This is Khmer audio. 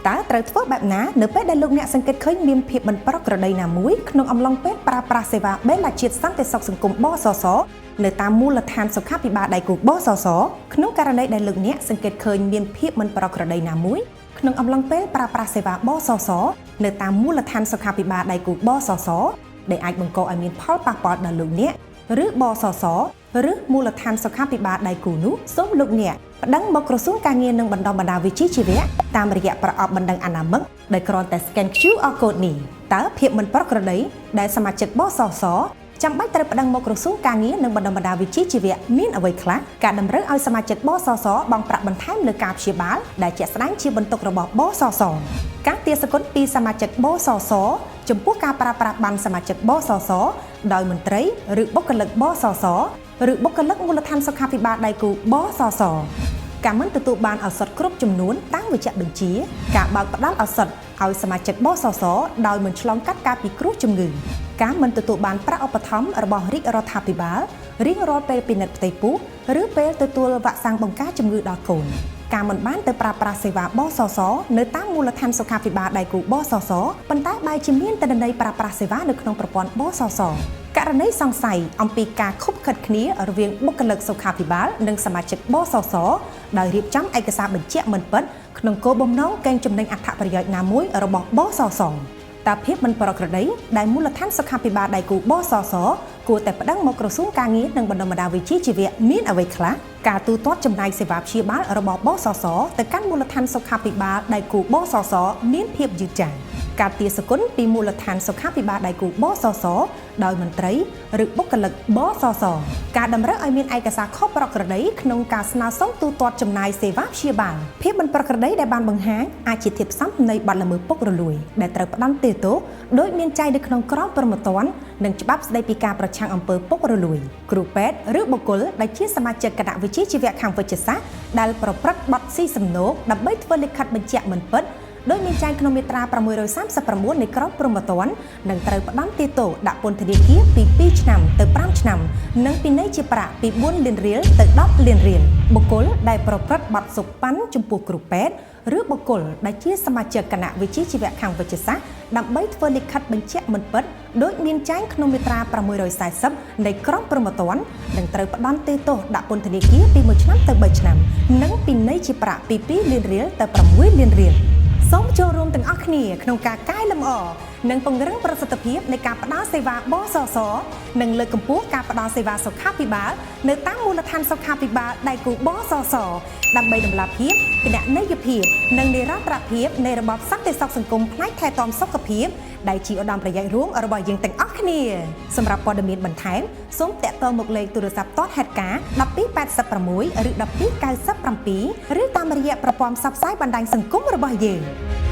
តើត្រូវធ្វើបែបណានៅពេលដែលលោកអ្នកសង្កេតឃើញមានភាពមិនប្រក្រតីណាមួយក្នុងអំឡុងពេលប្រើប្រាស់សេវាបេឡាជាតិសន្តិសុខសង្គមបសសនៅតាមមូលដ្ឋានសុខាភិបាលដៃគូបសសក្នុងករណីដែលលោកអ្នកសង្កេតឃើញមានភាពមិនប្រក្រតីណាមួយក្នុងអំឡុងពេលប្រើប្រាស់សេវាបសសនៅតាមមូលដ្ឋានសុខាភិបាលដៃគូបសសដែលអាចបង្កឲ្យមានផលប៉ះពាល់ដល់លោកអ្នកឬបសសឬមូលដ្ឋានសុខាភិបាលដៃគូនោះសូមលោកអ្នកប្តឹងមកក្រសួងការងារនិងបណ្ដុះបណ្ដាលវិជ្ជាជីវៈតាមរយៈប្រអប់បណ្ដឹងអនាមិកដោយគ្រាន់តែ scan QR code នេះតើភាពមិនប្រក្រតីដែលសមាជិកបសសចាំបាច់ត្រូវប្តឹងមកក្រសួងការងារនិងបណ្ដុះបណ្ដាលវិជ្ជាជីវៈមានអ្វីខ្លះការតម្រូវឲ្យសមាជិកបសសបង់ប្រាក់បន្ថែមលើការព្យាបាលដែលជាក់ស្ដែងជាបន្ទុករបស់បសសការទារសគុណពីសមាជិកបសសចំពោះការប្រើប្រាស់ប័ណ្ណសមាជិកបសសដោយមន្ត្រីឬបុគ្គលិកបសសឬបុគ្គលិកមូលដ្ឋានសុខាភិបាលដៃគូបសសការមិនទទួលបានឱសថគ្រប់ចំនួនតាមវេជ្ជបញ្ជាការបើកផ្ដល់ឱសថឲ្យសមាជិកបសសដោយមិនឆ្លងកាត់ការពិគ្រោះជំងឺការមិនទទួលបានប្រាក់ឧបត្ថម្ភរបស់រាជរដ្ឋាភិបាលរៀងរាល់ពេលពិនិត្យផ្ទៃពោះឬពេលទទួលវ៉ាក់សាំងបង្ការជំងឺដល់កូនការមិនបានទៅប្រើប្រាស់សេវាបសសនៅតាមមូលដ្ឋានសុខាភិបាលដៃគូបសសប៉ុន្តែបែរជាមានទិន្នន័យប្រើប្រាស់សេវានៅក្នុងប្រព័ន្ធបសសករណីសង្ស័យអំពីការខុបខិតគ្នារវាងបុគ្គលិកសុខាភិបាលនិងសមាជិកបសសដោយរៀបចំឯកសារបញ្ជាក់មិនពិតក្នុងគោលបំណងកេងចំណេញអត្ថប្រយោជន៍ណាមួយរបស់បសសតើភាពមិនប្រក្រតីដែលមូលដ្ឋានសុខាភិបាលដៃគូបសសគួរតែប្តឹងមកក្រសួងការងារនិងបណ្ដុះបណ្ដាលវិជ្ជាជីវៈមានអ្វីខ្លះការទូទាត់ចំណាយសេវាព្យាបាលរបស់បសសទៅកាន់មូលដ្ឋានសុខាភិបាលដៃគូបសសមានភាពយឺតយ៉ាវការទារសគុណពីមូលដ្ឋានសុខាភិបាលដៃគូបសសដោយមន្ត្រីឬបុគ្គលិកបសសការតម្រូវឲ្យមានឯកសារខុសប្រក្រតីក្នុងការស្នើសុំទូទាត់ចំណាយសេវាព្យាបាលភាពមិនប្រក្រតីដែលបានបង្ហាញអាចជាធាតុផ្សំនៃបទល្មើសពុករលួយដែលត្រូវផ្តន្ទាទោសដោយមានចែងនៅក្នុងក្រមព្រហ្មទណ្ឌនិងច្បាប់ស្តីពីការប្រឆាំងអំពើពុករលួយគ្រូពេទ្យឬបុគ្គលដែលជាសមាជិកគណៈវិជ្ជាជីវៈខាងវេជ្ជសាស្ត្រដែលប្រព្រឹត្តបទស៊ីសំណូកដើម្បីធ្វើលិខិតបញ្ជាក់មិនពិតដោយមានចែងក្នុងមាត្រា639នៃក្រមព្រហ្មទណ្ឌនឹងត្រូវផ្តន្ទាទោសដាក់ពន្ធនាគារពី2ឆ្នាំទៅ5ឆ្នាំនិងពិន័យជាប្រាក់ពី4លានរៀលទៅ10លានរៀលបុគ្គលដែលប្រព្រឹត្តបទសុកប៉ាន់ចំពោះគ្រូពេទ្យឬបុគ្គលដែលជាសមាជិកគណៈវិជ្ជាជីវៈខាងវេជ្ជសាស្ត្រដើម្បីធ្វើលិខិតបញ្ជាក់មិនពិតដោយមានចែងក្នុងមាត្រា640នៃក្រមព្រហ្មទណ្ឌនឹងត្រូវផ្តន្ទាទោសដាក់ពន្ធនាគារពី1ឆ្នាំទៅ3ឆ្នាំនិងពិន័យជាប្រាក់ពី2លានរៀលទៅ6លានរៀលសូមចូលរួមទាំងអស់គ្នាក្នុងការកែលម្អនិងពង្រឹងប្រសិទ្ធភាពនៃការផ្ដល់សេវាបសសនិងលើកកម្ពស់ការផ្ដល់សេវាសុខាភិបាលនៅតាមមូលដ្ឋានសុខាភិបាលដៃគូបសសដើម្បីតម្លាភាពគណនេយ្យភាពនិងនិរន្តរភាពនៃរបបសន្តិសុខសង្គមផ្នែកថែទាំសុខភាពដែលជាឧត្តមប្រយោជន៍រួមរបស់យើងទាំងអស់គ្នាសម្រាប់ព័ត៌មានបន្ថែមសូមតាក់ទងមកលេខទូរស័ព្ទទាត់ហេតុការណ៍1286ឬ1297ឬតាមរយៈប្រព័ន្ធផ្សព្វផ្សាយបណ្ដាញសង្គមរបស់យើង។